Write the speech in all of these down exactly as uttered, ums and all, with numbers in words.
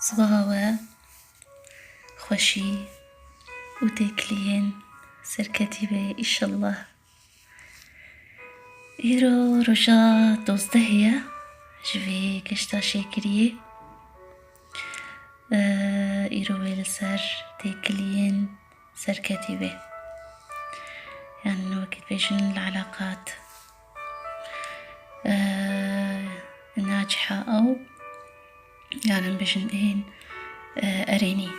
Sibaha we xweşî û têkiliyên serketî be, îşellah. Îro roja dozdeh ye ji vê geşta şêkiriyê. Îro wê li ser têkiliyên serketî be. Yan wekî dibêjin li eleqat naciha ew, yan em bêjin ên erênî.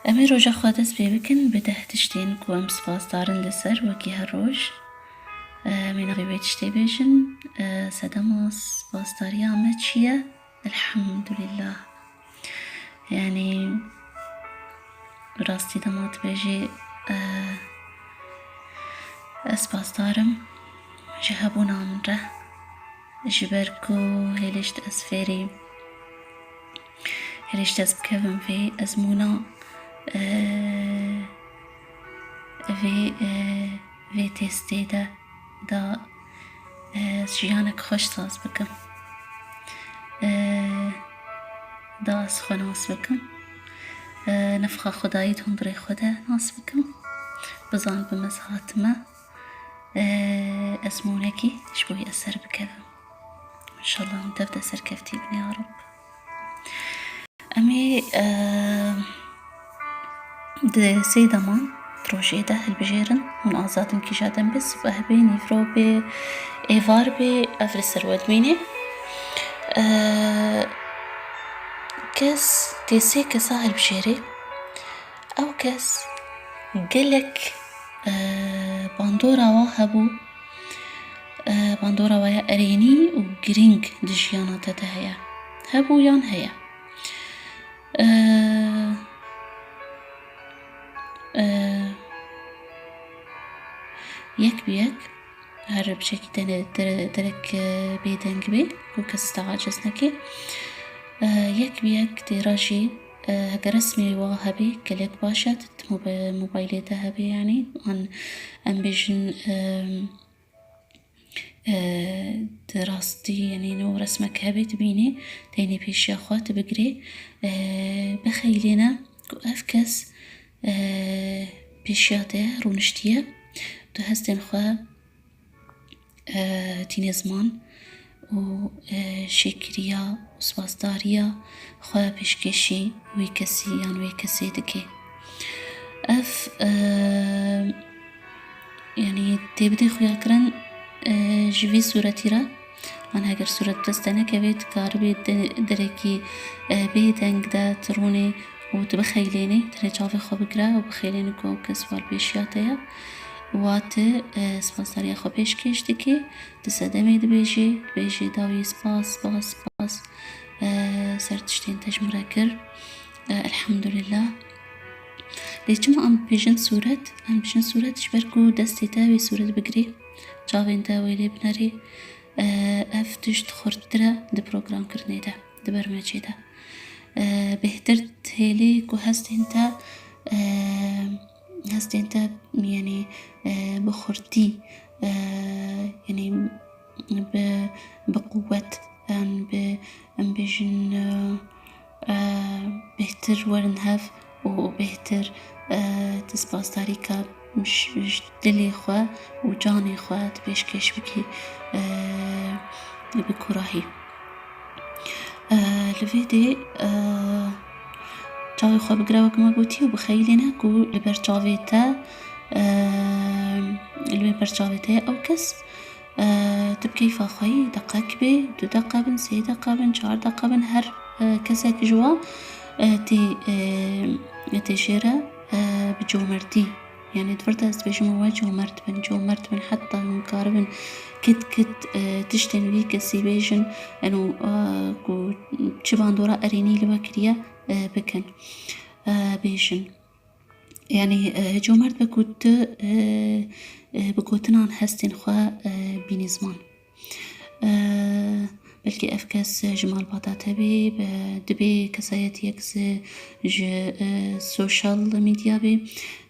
Em ê roja xwe dest pê bikin bi deh tiştên ku em spasdar in li ser, wekî her roj. Em ê navê wê tiştê bêjin. Sedema spasdariya me çi ye? Elhamdulillah. Yanî, rastî dema tu bêjî, eh, ez spasdar im ji hebûna min re, ji ber ku hêlişt ez fêrî, hêlişt ez bikevim vê ezmûna, eh, vê, eh, vê testê de da, eh, jiyanek xweş saz bikim. Eh, da ez xwe nas bikim. Eh, nifxa xwedayî di hundirê xwe de nas bikim. Bizan bi me hatime. Eh, ezmûnekî ji bo wî ez ser bikevim. Înşallah min tev de serkeftî bin ya Reb. Em ê, eh, di sê deman di rojê de hilbijêrin. Hûn azad in kîja dem be, sibe hebê, nîvro bê, êvar bê, ev li ser we dimîne. Eh, kes tê sê kesa hilbijêrê. Ew kes gelek, eh, bandora wa hebû. Eh, bandora we ya erênî û girîng di jiyana te de heye. Hebû yan heye. Eh, eh, yek bi yek, her piçekî te ne-, dere-, derek, eh, bêdeng bê, ku kes te aciz neke. Eh, yek bi yek tê re jî, eh, heke resmê wa hebê, gelek baş e, tu mob-, mobaylê te hebê, yanî, an em bêjin, eh, e, di rastî, yanî, no resmek hebe dibînî, teynî pêşiya xwe tu bigirê, e, bixeylêne ku ev kes, e, pêşiya te rûniştiye, tu hestên xwe, e, tîne ziman û, e, şêkiriya û spasdariya xwe pêşkêşî wî kesî yan wê kesê dike. Ev, e, Yanî tê bidê xuyakirin, e, ji vî sûretî re. An heger sûret bi dest te nekeve, dikaribê de-, derekî, e, bê deng de tu rûnê û tu bixeylênê, tenê çavê xwe bigire û bixeylênê ku ew kes war pêşiya te ye. Wa tu, e, spasdariya xwe pêşkêş dikê, tu sedemê dibêjê, dibêjê dawî spas, spas, spas, e, ser tiştên te ji min re kir. E, elhamdulillah. Lê çima em dibêjin sûret? Em dibêjin sûret ji ber ku destê te wê sûret bigirê, çavên te wê lê binerê. Ev tişt xurttir e di programkirinê de, di bermecê de. Bêhtir dihêlî ku hestên te, hestên te, yanî, bi xurtî, yanî, bi, bi quwet, em bi, em bêjin, e, e, bêhtir werin hev û bêhtir, e, di spasdarîka ji, ji dilê xwe û canê xwe di pêşkêş bikî, e, bi kurahî. E, li vê dê, e, çavê xwe bigire wek me gotî û bixeyilêne ku li ber çavê te, e, li ber çavê te ye ew kes. Tu bi keyfa xwe yî, deqek bê, du deqe bin, sê deqe bin, çar deqe bin, her, e, kesek ji wan, e, tê, e, tê jê re, e, bi comerdî. Yanî di vir de ez dibêjim we comerd bin, comerd bin, heta hûn karibin kit kit, e, tiştên vî kesî bêjin, eno, e, ku çi bandora erênî li we kiriye, e, bikin, e, bêjin. Yanî, e, comerd be ku tu, e, e, bi gotinan hestên xwe, e, bînî ziman. E, Belkî ev kes ji malbata te bê, be-, dibê kesayetiyek ji, ji, e, sosyal medya bê,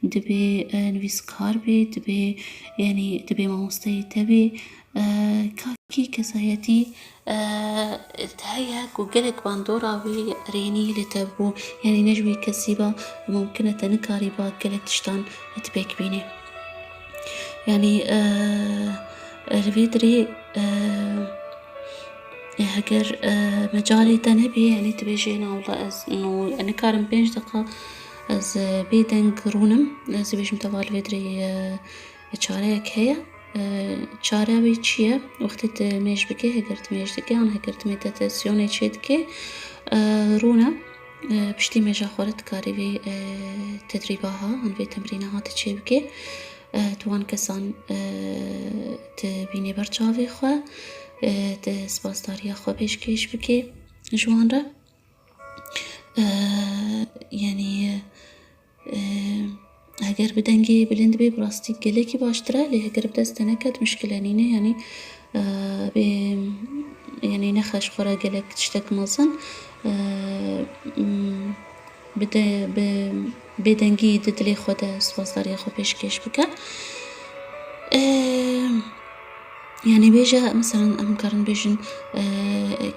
dibê, e, nivîskar bê, dibê, yanî dibê mamosteyê te bê. E, kakî kesayetî, e, heye ku gelek bandora wî erênî li te bû, yanî ne ji wî kesî ba, mumkin e te nikarîba gelek tiştan tu pêk bînî. Yanî, e, li vê dirê, e, heger, e, mecalê te nebê, yanî tu bêjê, "Na wela ez no, nikarim pênc deqa ez, e, bê deng rûnim." Ez ê bêjim te va li vê dirê, e, çareyek heye. E, çareya wê çi ye? Wextê tu mêj bikê, heger tu mêj dikê, an heger tu meditasyonê çê dikê, e, rûne, e, piştî mêja xwe re dikarî vê, e, tedrîba ha, an vê temrîna ha tu çê bikê. E, tu wan kesan, e, tu bînê ber çavê xwe, e, tu spasdariya xwe pêşkêş bikê ji wan re. E, yanî, e, heger bi dengê bilind bê, bi rastî gelekî baştir e, lê heger bi dest te neket, mişkile nîne, yanî, e, bê, yanî nexe ji xwe re gelek tiştek mezin, e, m, bi de-, bi bêdengî di dilê xwe de spasdariya xwe pêşkêş bike. E, Yanî bêje, meselen, em karin bêjin, e,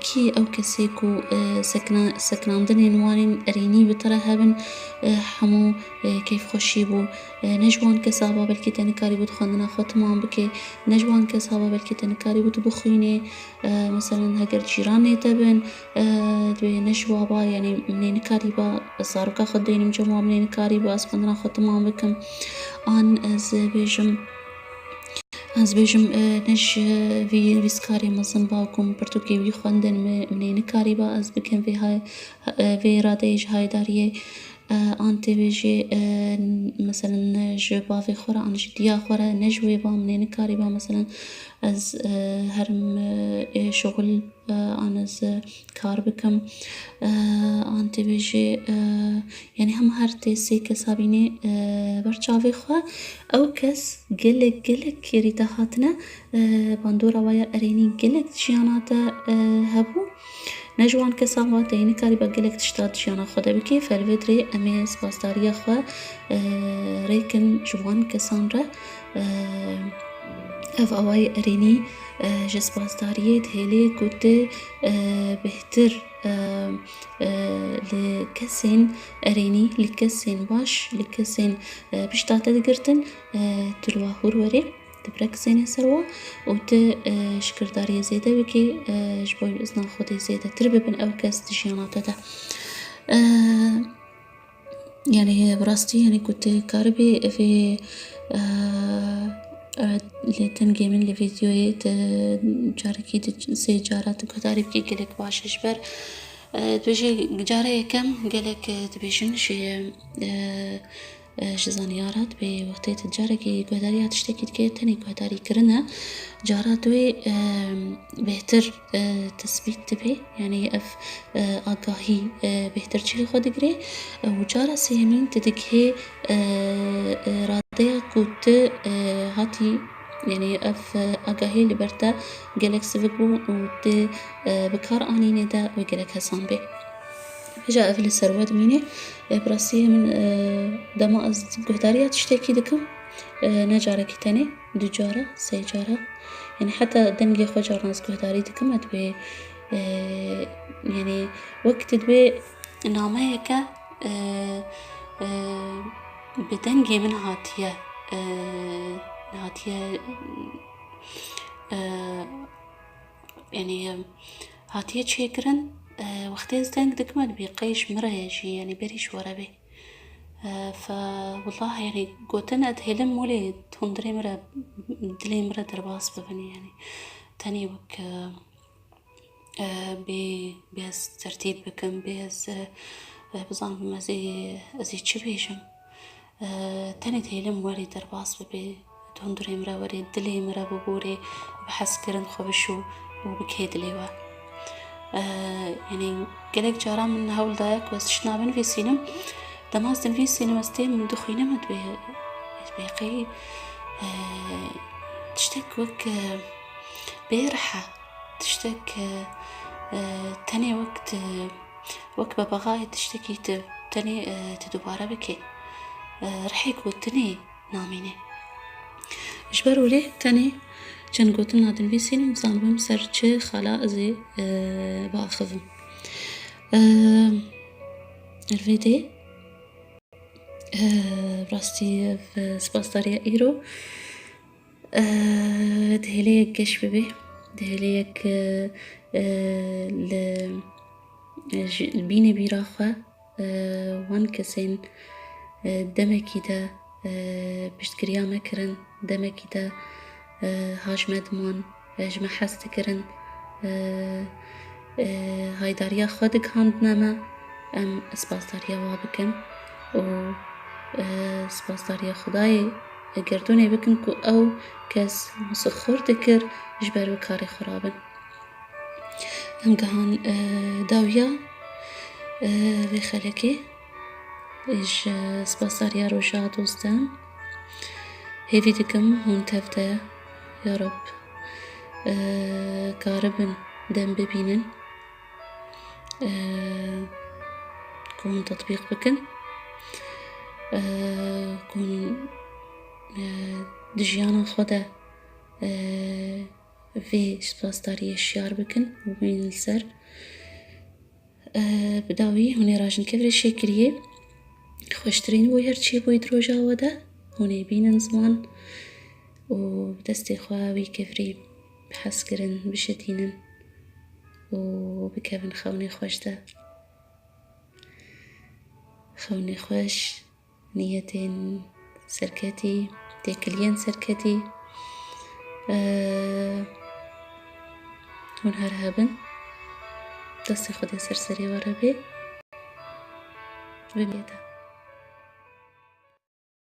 kî ew kesê ku, e, sekna-, sekinandinên wan ên erênî bi te re hebin, e, hemû, e, keyfxweşî bû. E, ne ji wan kesa ba belkî te nikarîbû tu xwendina xwe timam bikê, ne ji wan kesa ba belkî te nikarîbû tu bixwînê. E, meselen, heger cîranê te bin, e, dibê ne ji wa ba, yanî min ê nikarîba zaroka xwe deynim cem wan, min ê nikarîba ez xwendina xwe timam bikim. An ez bêjim, Ez bêjim, e, ne ji vî nivîskarê mezin ba ku min pirtûkê wî xwendin, min, min ê nikarîba ez bikim vê hay-, e, vê radeyê ji haydariyê, e, an tê bêjê, e, meselen, ne ji bavê xwe re, an ji diya xwe re, ne ji wê ba min ê nikarîba, meselen, ez, e, herim, e, ê şixul, e, an ez, e, kar bikim, e, an tê bêjê, e, yanî hema her tê sê kesa bînê, e, ber çavê xwe. Ew kes gelek, gelek kêrî te hatine, e, bandora waya erênî gelek jiyana te, e, hebû. Ne ji wan kesan wa te yê nikarîba gelek tişta di jiyana xwe de bikê, felvêt rê em ê spasdariya xwe, e, rêkin ji wan kesan re, e, ev awayê erênî, e, ji spasdariyê dihêlê ku tu, e, bêhtir, e, e, li kesên erênî, li kesên baş, li kesên, e, pişta te digirtin, e, tu li wa hûr werê, tu bireksênê ser wa û tu, e, şikirdariyê zêde bikî, e, ji bo izna Xwedê zêdetir bibin ew kes di jiyana te de. E, Yanî, bi rastî, yanî, ku tu karibî vê, e, e, li dengê min li vîdeoyê tu carekî di sê cara tu guhdarî bikî gelek baş e. Ji ber, e, tu jî cara yekem gelek, e, dibêjin jî, e, e, ji zanyara dibê wextê tu carekî guhdariya tiştekî dikê, tenê guhdarî kirin e. Cara tu wê, e, bêhtir, e, tesbît dibe. Yanî ev, e, agahî, e, bêhtir cihê xwe digire. E, û cara sêyemîn tu digihê, e, e, radeya ku tu, e, hatî, yanî ev, e, agahî li ber te gelek sivik bû û tu, e, bi kar anînê de wê gelek hesan bê. Vêca ev li ser we dimîne. E, bi rastî min, e, dema ez guhdariya tiştekî dikim, e, ne carekî tenê, du cara, sê cara. Yanî heta dengê xwe carna ez guhdarî dikim, ez dibê, e, yanî wek tu dibê nameyeke, e, e, bi dengê min hatiye, e, hatiye, e, yanî, e, hatiye çêkirin, e, wextê ez deng dikim, ez dibê qey ji min re ye jî, yanî berî ji we re bê. E, fe, wela, yanî, gotin ez dihêlim, welê hundirê min re, dilê min re derbas bibin, yanî. Tenê wek, e, e, bê, bê ez tertîb bikim, bê ez, e, e, bizanim ez ê, ez ê çi bêjim. E, tenê dihêlim welê derbas bibê, hundirê min re werê, dilê min re biborê, bi hezkirin xwe bişo û bikê dilê we. E, yanî gelek cara min hewl daye ku ez tiştna binivîsînim. Dema ez dinivîsînim, ez têm dixwînim, ez dibê, ez dibê qey, e, tiştek wek, e, bêrih e. tiştek, e, e, tenê wek tu, wek bebexayê tiştekî tu tenê, e, tu dubare bikî. E, rihê gotinê namîne. Ji ber wê tenê çend gotin dinivîsînim, zanibim ser çi xala ez ê, e, biaxivim. E, Elvêdê, e, rastî, e, spasdariya îro, e, dihêlê yek geş bibe, dihêlê yek, e, e, li, e, ji, li bînê bîra xwe, e, wan kesên, e, demekî de, e, piştgiriya me kirin, demekî de, e, ha ji me diman, e, ji me hez dikirin, e, e, haydariya xwe digihandine me, em spasdariya wa bikin û, e, spasdariya Xwedayê gerdûnê bikin ku ew kes misixur dikir ji ber wê karê xwe rabin. Em gihan, e, dawiya, e, vê xelekê. Ji spasdariya roja dostan. Hêvî dikim hûn tev de, ya Rab, e, karibin dem bibînin, e, ku hûn tetbîq bikin, e, ku hûn, e, di jiyana xwe de, e, vê spasdariyê şiyar bikin û bimînin li ser. E, bi dawî hûn ê rajin kevirê şêkiriyê. Xweştirîn bû her çi bûyî di roja we de. Hûn ê bînin ziman û bi destê xwe wî kevirî bi hez kirin, bişitînin û bikevin xewnê xweş de. Xewnê xweş. Niyetên serketî, têkiliyên serketî, e, hûn her hebin. Destê Xwedê ser serê we re bê. Bi niyete.